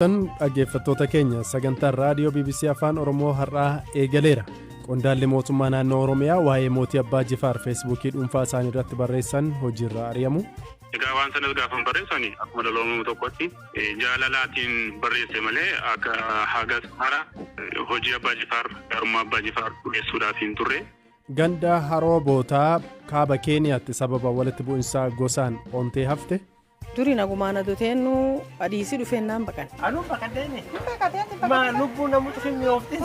Dhaggeeffattoota keenya, sagantaan raadiyoo BBC Afaan Oromoo har'aa eegaleera. Qondaalli mootummaa naannoo Oromiyaa waa'ee mootii Abbaa Jifaar Feesbuukii dhuunfaa isaanii irratti barreessan hojiirra ari'amu. Egaa waan sanas gaafa barreessani akkuma dhala tokkotti jaalalaatiin barreesse malee akka hagas mara hojii Abbaa Jifaar, gaarummaa Abbaa Jifaar dhiyeessuudhaaf hin turre. Ganda Haroo Bootaa kaaba Keeniyaatti sababa walitti bu'insa gosaan ontee hafte. Duri nagumaan adoteennu adiisii dhufeennaan baqan. Anuun baqaddeeni. Maa lubbuu namoota hin mi'oofte.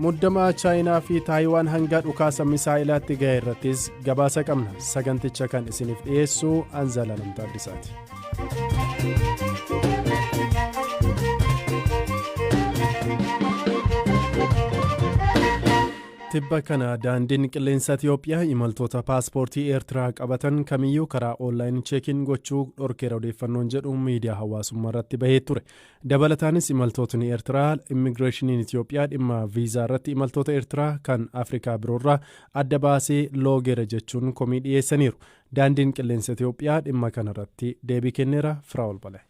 Muddama Chaayinaa fi Taayiwaan hanga dhukaasa misaa'ilaatti gahe irrattis gabaasa qabna. Saganticha kan isiniif dhiyeessu Anzalaalam Taaddisaati. Tibba kana daandiin qilleensa Itiyoophiyaa imaltoota paaspoortii Eertiraa qabatan kamiyyuu karaa online check-in gochuu dhorkeera odeeffannoon jedhu miidiyaa hawaasummaa irratti bahee ture. Dabalataanis imaltootni Eertiraa immigireeshiniin Itiyoophiyaa dhimma viizaa irratti imaltoota Eertiraa kan Afrikaa biroorraa adda baasee loogeera jechuun komii dhiyeessaniiru. Daandiin qilleensa Itiyoophiyaa dhimma kanarratti deebii kenneera. Firaa'ol Balee.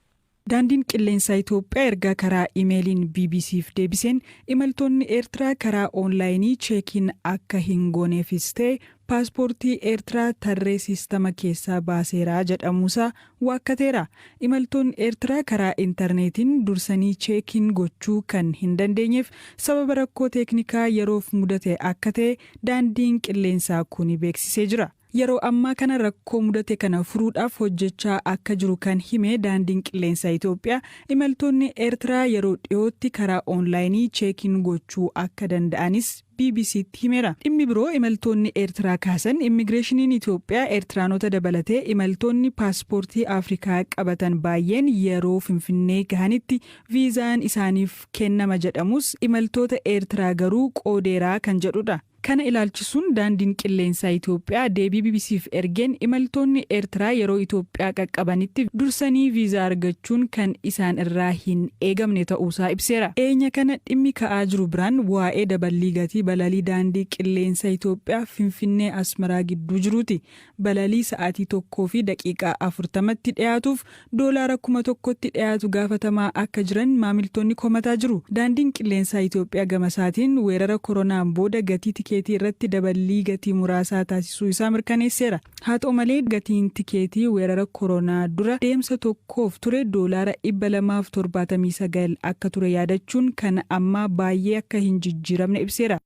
Daandiin qilleensaa Itoophiyaa ergaa karaa imeeliin BBCf deebiseen imaltoonni Eertiraa karaa oonlaayinii check-in akka hin gooneefis ta'e paaspoortii Eertiraa tarree siistama keessaa baaseera jedhamuusaa waakkateera. Imaltoonni Eertiraa karaa intarneetiin dursanii check-in gochuu kan hin dandeenyeef sababa rakkoo teeknikaa yeroof mudate akka ta'e daandiin qilleensaa kun beeksisee jira. Yeroo ammaa kana rakkoo mudate kana furuudhaaf hojjechaa akka jiru kan hime daandiin qilleensaa Itoophiyaa, imaltoonni Eertiraa yeroo dhiyootti karaa oonlaayinii check-in gochuu akka danda'anis BBCtti himeera. Dhimmi biroo imaltoonni Eertiraa kaasan immigireeshiniin Itoophiyaa Eertiraanota dabalatee imaltoonni paaspoortii Afrikaa qabatan baay'een yeroo Finfinnee gahanitti viizaan isaaniif kennama jedhamus imaltoota Eertiraa garuu qoodeeraa kan jedhudha. Kana ilaalchisuun daandiin qilleensaa Itoophiyaa deebii BBCf ergeen imaltoonni Eertiraa yeroo Itoophiyaa qaqqabanitti dursanii viizaa argachuun kan isaan irraa hin eegamne ta'uusaa ibseera. Dhiyeenya kana dhimmi ka'aa jiru biraan waa'ee daballii gatii balalii daandii qilleensa Itoophiyaa Finfinnee Asmaraa gidduu jiruuti. Balalii sa'aatii 1:40tti dhiyaatuuf doolaara 1000tti dhiyaatu gaafatamaa akka jiran maamiltoonni komataa jiru. Daandiin qilleensaa Itoophiyaa gama isaatiin weerara koronaan booda gatii tikeetii irratti daballii gatii muraasaa taasisuu isaa mirkaneesseera. Haa ta'u malee, gatiin tikeetii weerara koronaa dura deemsa tokkoof ture doolaara 279 akka ture yaadachuun kan ammaa baay'ee akka hin jijjiiramne ibseera.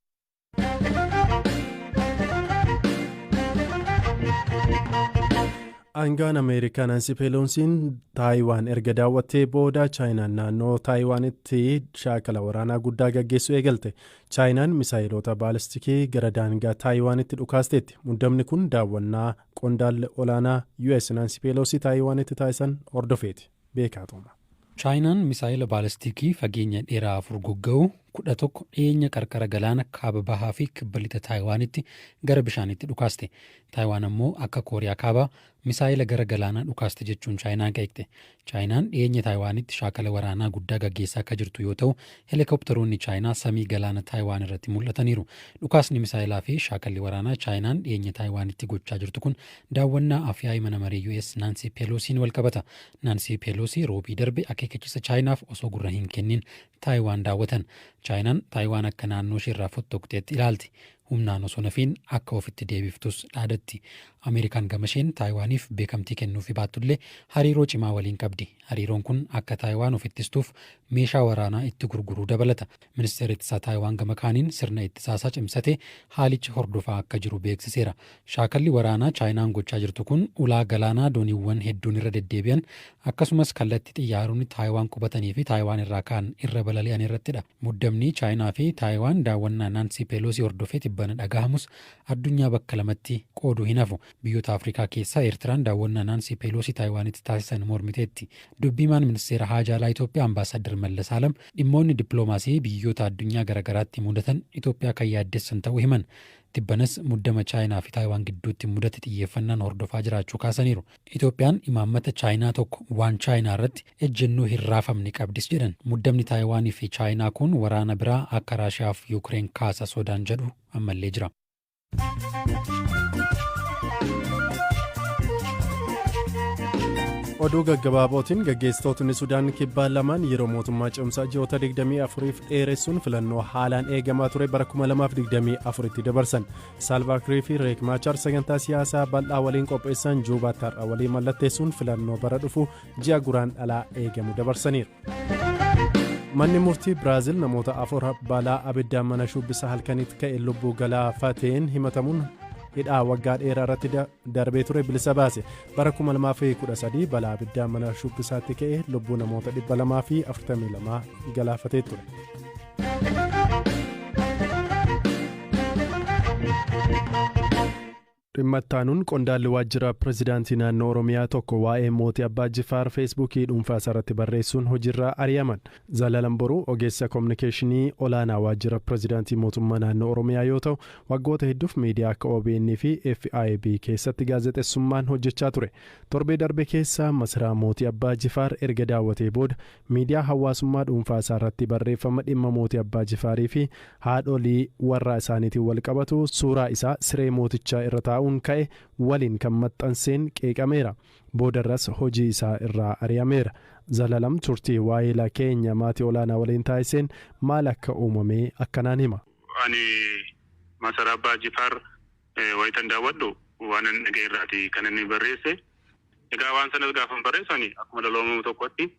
Aangaan Ameerikaa Naansi Peeloosiin Taayiwaan erga daawwattee booda Chaayinaan naannoo Taayiwaanitti shaakala waraanaa guddaa gaggeessuu eegalte. Chaayinaan misaayiloota baalistikii gara daangaa Taayiwaanitti dhukaasteetti. Muddamni kun daawwannaa qondaalli olaanaa US Naansi Peeloosii Taayiwaanitti taasisan hordofeeti. Beekaa Xuuma. Chaayinaan misaayila baalistikii fageenya dheeraa furgugga'u 11 dhiyeenya qarqara galaana kaaba bahaa fi kibba lixa Taayiwaanitti gara bishaaniitti dhukaaste. Taayiwaan ammoo akka Kooriyaa Kaabaa misaayila gara galaanaa dhukaaste jechuun Chaayinaa qeeqxe. Chaayinaan dhiyeenya Taayiwaanitti shaakala waraanaa guddaa gaggeessaa akka jirtu yoo ta'u, helikopteroonni Chaayinaa samii galaana Taayiwaan irratti mul'ataniiru. Dhukaasni misaayilaa fi shaakalli waraanaa Chaayinaan dhiyeenya Taayiwaanitti gochaa jirtu kun daawwannaa Afyaa'ii Mana Maree US Naansii Peeloosiin walqabata. Naansii Peeloosii Roobii darbe akeekkachiisa Chaayinaaf osoo gurra hin kennin Taayiwaan daawwatan. Chaayinaan Taayiwaan akka naannoo isheerraa fottoqxeetti ilaalti. Humnaan osoo nafiin akka ofitti deebiftus dhaadatti. Ameerikaan gamasheen Taayiwaaniif beekamtii kennuufii baattullee hariiroo cimaa waliin qabdi. Hariiroon kun akka Taayiwaan of ittistuuf meeshaa waraanaa itti gurguruu dabalata. Ministeerri ittisaa Taayiwaan gama kaaniin sirna ittisaasaa cimsatee haalicha hordofaa akka jiru beeksiseera. Shaakalli waraanaa Chaayinaan gochaa jirtu kun ulaa galaanaa dooniiwwan hedduun irra deddeebi'an, akkasumas kallattii xiyyaaronni Taayiwaan qubatanii fi Taayiwaan irraa ka'an irra balali'an irrattidha. Muddamni Chaayinaa fi Taayiwaan daawwannaa Naansii Peeloosii hordofee tibbana dhagahamus addunyaa bakka lamatti qooduu hin hafu. Biyyoota Afrikaa keessaa Eertiraan daawwannaa Naansii Peeloosii Taayiwaanitti taasisan mormiteetti. Dubbiimaan Ministeera Haajaa Alaa Itoophiyaa Ambaasaaddar Mallas Alam dhimmoonni dippiloomaasii biyyoota addunyaa garagaraatti mudatan Itoophiyaa kan yaaddessan ta'uu himan. Tibbanas muddama Chaayinaa fi Taayiwaan gidduutti mudate xiyyeeffannaan hordofaa jiraachuu kaasaniiru. Itoophiyaan imaammata Chaayinaa tokko, One China irratti ejjennoo hin raafamne qabdis jedhan. Muddamni Taayiwaanii fi Chaayinaa kun waraana biraa akka Raashiyaa fi Yuukireen kaasa sodaan jedhu ammallee jira. Oduu gaggabaabootiin gaggeessitootni Sudaan Kibbaa lamaan yeroo mootummaa ce'umsaa ji'oota 24f dheeressuun filannoo haalaan eegamaa ture bara 2024tti dabarsan. Saalvaa Kiir fi Reek Maachaar sagantaa siyaasaa bal'aa waliin qopheessan Juubaatti har'a waliin mallatteessuun filannoo bara dhufu ji'a Guraandhalaa eegamu dabarsaniiru. Manni murtii Biraazil namoota afur balaa abiddaan mana shubbisa halkanitti ka'e lubbuu galaafateen himatamuun hidhaa waggaa dheeraa irratti darbee ture bilisa baase. Bara 2013 balaa abiddaa mana shubbisaatti ka'e lubbuu namoota 242 galaafatee ture. Dhimma itti qondaalli waajjira pirezidaantii naannoo Oromiyaa tokko waa'ee mootii Abbaa Jifaar Feesbuukii dhuunfaa isaarratti barreessuun hojiirraa ari'aman. Zalaalam Boruu ogeessa koominikeeshinii olaanaa waajjira pirezidaantii mootummaa naannoo Oromiyaa yoo ta'u, waggoota hedduuf miidiyaa akka OBN fi FIB keessatti gaazexeessummaan hojjechaa ture. Torbee darbe keessa masaraa mootii Abbaa Jifaar erga daawwatee booda miidiyaa hawaasummaa dhuunfaa isaarratti barreeffama dhimma mootii Abbaa Jifaarii fi haadholii warraa isaaniitiin wal qabatu suuraa isaa siree mootichaa irra taa'uun ka'e waliin kan maxxanseen qeeqameera. Boodarras hojii isaa irraa ari'ameera. Zalalam turtii waa'ee keenya maatii olaanaa waliin taasiseen maal akka uumame akkanaan hima. Ani masaraa Abbaa Jifaar wayitan daawwadhu waan inni dhaga'e irraati kan inni barreesse. Egaa waan sanas gaafa barreessu ani akkuma dhala Oromoo tokkotti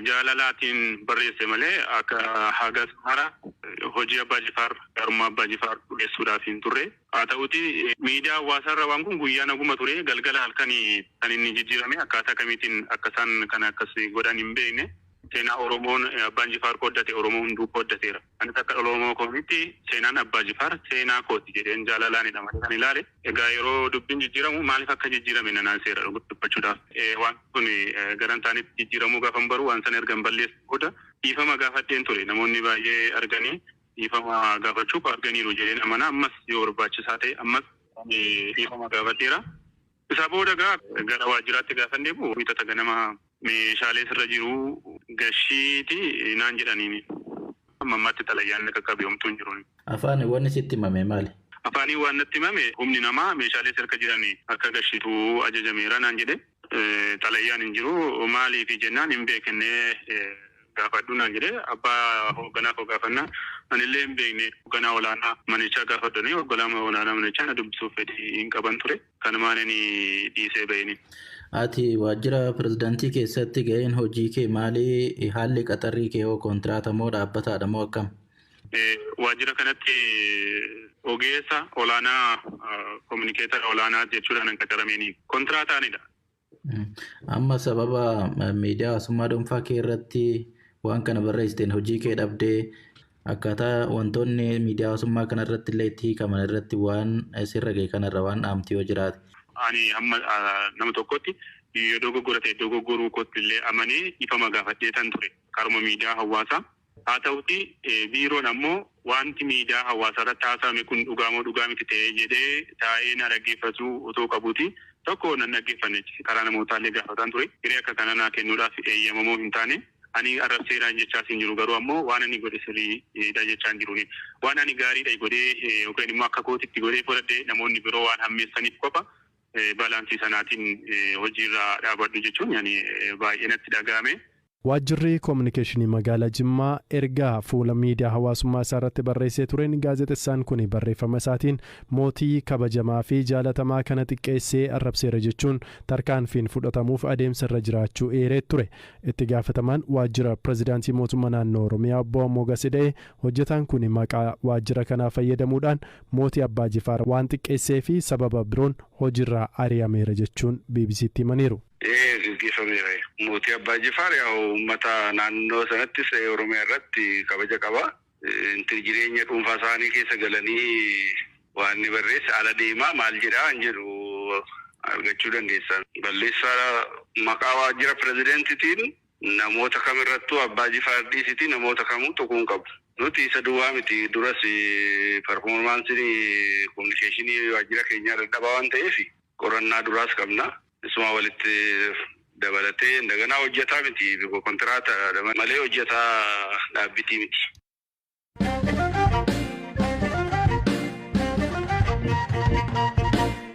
jaalalaatiin barreesse malee akka hagas mara hojii Abbaa Jifaar, gaarummaa Abbaa Jifaar dhiyeessuudhaaf hin turre. Haa ta'uti, miidiyaa hawaasaarra waan kun guyyaa naguma ture, galgala halkanii kan inni jijjiirame. Akkaataa kamiitiin akka isaan kana akkas godhan hin beekne. Seenaa Oromoon Abbaan Jifaar qooddate Oromoo hunduu qooddateera. Anis akka dhala Oromoo kootiitti seenaan Abbaa Jifaar seenaa kooti jedheen jaalalaanidha malee kan ilaale. Egaa yeroo dubbiin jijjiiramu maaliif akka jijjiirame nanaan seera dubbachuudhaaf. Waan kun gara hin taanetti jijjiiramuu gaafa baru, waan sana erga hin balleessu booda dhiifama gaafadheen ture. Namoonni baay'ee arganii dhiifama gaafachuuf arganiiru jedheen amana. Ammas yoo barbaachisaa ta'e ammas dhiifama gaafadheera. Isaa booda gaa gara waajjiraatti gaafa deemu, Wiixata ganama meeshaalee sirra jiru gashiiti naan jedhaniini. Amma ammaatti xalayyaan na qaqqabe homtuu hin jiru. Afaan wanni sitti himame maali? Afaanii waan natti himame, humni namaa meeshaalee sirka jiran akka gashitu ajajameera naan jedhe. Xalayyaan hin jiru, maaliif jennaan hin beekne, gaafadhu naan jedhe. Abbaa hoogganaa koo gaafannaa anillee hin beekne, hoogganaa olaanaa manichaa gaafadhanii, hoogganaa olaanaa manichaa na dubbisuuf fedhii hin qaban ture. Kanumaan inni dhiisee bahini. Ati waajjira pirezidaantii keessatti ga'een hojii kee maali? Haalli qaxarrii kee hoo kontiraata moo dhaabbataadha moo akkam? Waajjira kanatti ogeessa olaanaa, communicator olaanaa jechuudhaan kan qacarameenii kontiraataanidha. Amma sababa miidiyaa hawaasummaa dhuunfaa kee irratti waan kana barreessiteen hojii kee dhabdee, akkaataa wantoonni miidiyaa hawaasummaa kana irratti illee itti hiikaman irratti waan sirra ga'e kanarra waan dhaamti yoo jiraate. Ani hamma nama tokkotti yoo dogoggora ta'e dogoggoruu kootti illee amanee ifama gaafadhee tan ture karuma miidiyaa hawaasaa. Haa ta'uti, biiroon ammoo wanti miidiyaa hawaasaa irratti haasa'ame kun dhugaa moo dhugaa miti ta'ee jedhee taa'ee na dhaggeeffatu otoo qabuuti. Tokko nan dhaggeeffanne, karaa namootaa gaafataan ture. Hiree akka kana naa kennuudhaaf eeyyamamoo hin taane. Ani arrabseeraan jechaas hin jiru, garuu ammoo waan ani godhe sirriidha jechaa hin jiru. Waan ani gaariidha godhee yookaan immoo akka kootitti godhee fudhadhee namoonni biroo waan hammeessaniif qofa balance sanaatiin hojiirra dhaabadhu jechuun baay'ee natti dhaga'ame. Waajjirri koominikeeshinii magaalaa Jimmaa ergaa fuula miidiyaa hawaasummaa isaa irratti barreessee tureen, gaazexessaan kun barreeffama isaatiin mootii kabajamaa fi jaalatamaa kana xiqqeessee arrabseera jechuun tarkaanfiin fudhatamuuf adeemsa irra jiraachuu eeree ture. Itti gaafatamaan waajjira pirezidaantii mootummaa naannoo Oromiyaa obbo Mogas Ida'ee hojjetaan kun maqaa waajjira kanaa fayyadamuudhaan mootii Abbaa Jifaar waan xiqqeessee fi sababa biroon hojiirraa ari'ameera jechuun BBCtti himaniiru. Gaggeeffameera. Mootii Abbaa Jifaar yaa uummata naannoo sanattis Oromiyaa irratti kabaja qaba. Inti jireenya dhuunfaa isaanii keessa galanii waan inni barreesse ala deemaa maal jedhaa hin jedhu argachuu dandeessan. Balleessaa maqaa waajjira pirezidaantiitiin namoota kamirrattuu, Abbaa Jifaar dhiisitii namoota kamuu tuquu hin qabu. Nuti isa duwwaa miti, duras performanceiin communication waajjira keenyaa dadhabaa waan ta'eef qorannaa duraas qabna. Isuma walitti dabalatee indaganaa hojjetaa miti, kontiraata malee hojjetaa dhaabbitii miti.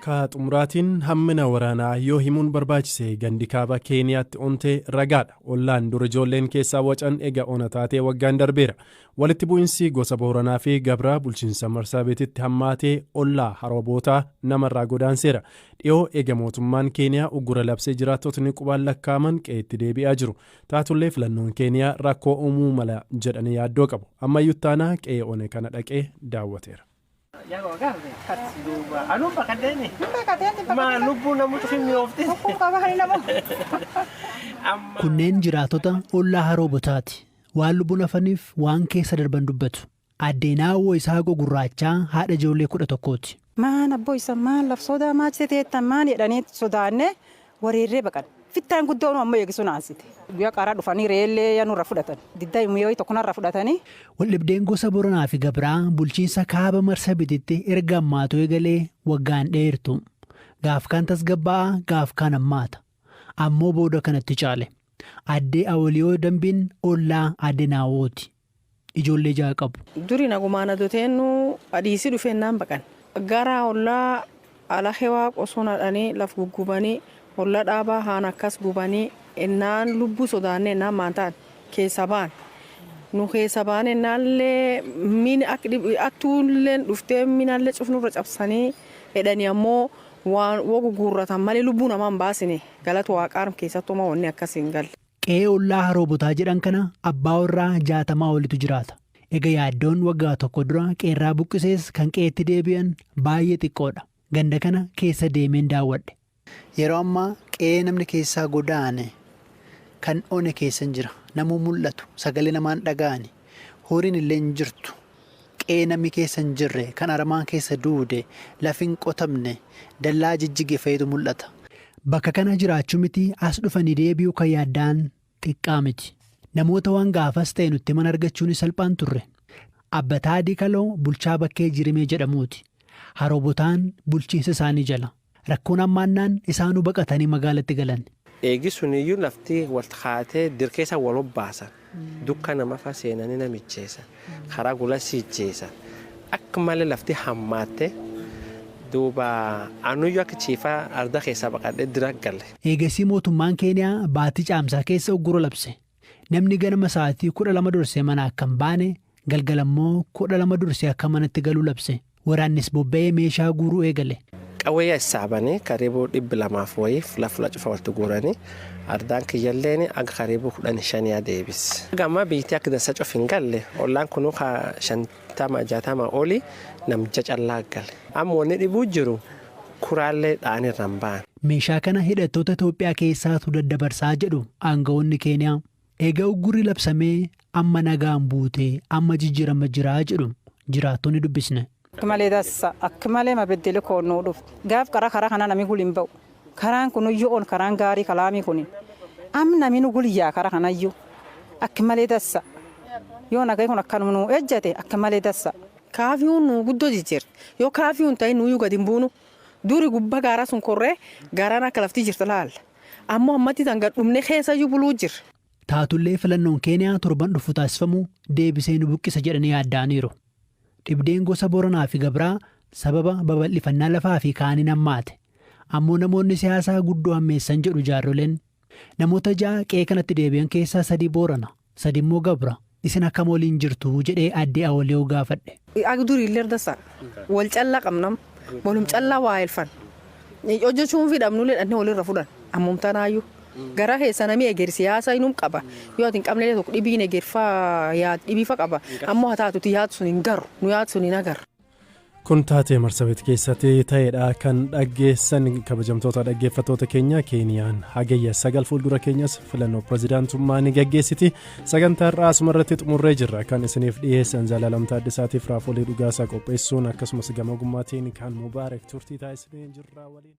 Ka xumuraatiin hammina waraanaa yoo himuun barbaachise, gandi kaaba Keeniyaatti ontee ragaadha. Ollaan dur ijoolleen keessaa wacan ega ona taatee waggaan darbeera. Walitti bu'insi gosa Booranaa fi Gabraa bulchiinsa Marsaabeetitti hammaatee ollaa Harobootaa namarraa godaanseera. Dhiyoo ega mootummaan Keeniyaa uggura labsee jiraattotni qubaan lakkaa'aman qe'eetti deebi'aa jiru. Taatullee filannoon Keeniyaa rakkoo uumuu mala jedhanii yaaddoo qabu. Ammayyuu taanaa qe'ee one kana dhaqee daawwateera. Anuu baqadheeni. Maa lubbuu namoota fi Kunneen jiraatota ollaa Haroobotaati. Waan lubbuun hafaniif waan keessa darban dubbatu. Addee Naawwoo Isaaqoo Gurraachaa haadha ijoollee 11ti. Maan abboo isa maan laf sodaa maachite teettan maan jedhanii sodaanne wareerree baqan. Fittaan guddoon ammoo eegisu naasite. Guyyaa qaraa dhufanii reellee nurra fudhatan. Didda mi'ooyi tokko fudhatanii. Waldhibdeen gosa Boranaa fi Gabraa bulchiinsa kaaba Marsabititti erga ammaatu eegalee waggaan dheertu. Gaaf kaan tasgabbaa'aa, gaaf kaan hammaata. Ammoo booda kanatti caale. Addee Awoliyoo Dambiin ollaa Addee Naawwooti. Ijoollee 6 qabu. Duri nagumaan adoteennu adiisii dhufeennaan baqan. Gara ollaa alahee waaqosoo nadhanii laf guggubanii, olla dhaabaa haan akkas gubanii, ennaan lubbuu sodaanne ennaan maan ta'an keessa ba'an. Nu keessa ba'an ennaallee min attuulleen dhuftee minallee cufnurra cabsanii jedhanii, ammoo waan guguurratan malee lubbuu namaa hin baasine, galata waaqaar keessattuu wanni akkas hin galle. Qe'ee ollaa Haroobotaa jedhan kana abbaa warraa 60 olitu jiraata. Egaa yaaddoon waggaa tokko dura qeerraa buqqisees kan qe'eetti deebi'an baay'ee xiqqoodha. Ganda kana keessa deemeen daawwadhe. Yeroo ammaa qe'ee namni keessaa godaane kan one keessa hin jira. Namuu mul'atu, sagalee namaan dhaga'ani, horiin illee hin jirtu. Qe'ee namni keessa hin jirre kan aramaan keessa duude, lafi hin qotamne, dallaa jijjige fa'itu mul'ata. Bakka kana jiraachuu miti, as dhufanii deebi'uu kan yaaddaan xiqqaa miti. Namoota waan gaafas ta'e nutti mana argachuun salphaan turre. Abbataa Adii Kaloo bulchaa bakkee Jirimee jedhamuuti. Haroobotaan bulchiinsa isaanii jala. Rakkoon hammaannaan isaanuu baqatanii magaalatti galan. Eegi suniyyuu lafti wal kaatee dirkeessa wal obbaasan. Dukka nama fa seenanii namicheessan. Karaa gula siijjeessan. Akka malee lafti hammaatte, duuba anuyyuu akka chiifaa arda keessaa baqadhee dira galle. Eegasii mootummaan Keeniyaa baatii Caamsaa keessa uggura labse. Namni ganama sa'aatii 12 dursee mana akka hin baane, galgala immoo 12 dursee akka manatti galuu labse. Waraannis bobba'ee meeshaa guuruu eegale. Qawwee saabanii karibu 200 wayii fula fula cufa walitti guuranii, ardaan kiyyalleen aga karibu 15 adeebis. Gamma biitii akka dansa cuf hin galle, ollaan kunuu ka 50 60 oli namicha callaa gale. Amma wanni dhibuu jiru kuraallee dha'anii irra hin ba'an. Meeshaa kana hidhattoota Itoophiyaa keessaatu daddabarsaa jedhu aangawoonni Keeniyaa. Egaa uggurri labsamee amma nagaan buutee amma jijjiirama jiraa jedhu jiraattonni dubbisne. Akka malee dassa, akka malee mabeddele koonnuu dhufte. Gaaf qara karaa kana namni gul hin ba'u. Karaan kun iyyuu on karaan gaarii kalaamii kun. Am namni nu gulyaa karaa kanayyuu. Akka malee dassa. Yoo nagaa kun akkanuma nu ejjate, akka malee dassa. Kaafiyuun nu guddoo jijjiirti. Yoo kaafiyuun ta'e nuyyuu gadi hin buunu. Duri gubbaa gaaraa sun korree gaaraan akka lafti jirti laalla. Ammoo ammatti tan gad dhumne keessa iyyuu buluu jirra. Taatullee filannoon Keeniyaa torban dhufu taasifamu deebisee nu buqqisa jedhanii yaadda'aniiru. Dhibdeen gosa Boranaa fi Gabraa sababa babal'ifannaa lafaa fi kaaniin hammaate. Ammoo namoonni siyaasaa guddoo hammeessan jedhu jaarroleen. Namoota ja'a qe'ee kanatti deebi'an keessaa sadii Boorana, sadi immoo Gabra. Isin akkam waliin jirtu jedhee addee Awaliyoo gaafadhe. Akka durii illee dassa. Wal callaa qabnam. Walum callaa waa elfan. Hojjechuun fi dhabnullee dhannee walirra fudhan. Ammum tanaayyuu. Gara keessa namni eger siyaasa inum qaba. Yoo ati hin qabne tokko dhibiin egerfaa yaad dhibiifa qaba. Ammoo haa taatuti yaad sun hin garu. Nu yaad sun hin agarru. Kun taatee Marsabit keessatti ta'edha kan dhaggeessan. Kabajamtoota dhaggeeffattoota keenya, Keeniyaan hagayya 9 fuuldura keenyas filannoo pirezidaantummaa ni gaggeessiti. Sagantaa har'aa asuma irratti xumurree jirra. Kan isiniif dhiyeessan Zalaalam Taaddasaatiif Raafolee Dhugaasaa qopheessuun, akkasumas gama ogummaatiin kan Mubaarak turtii taasisnee jirra waliin.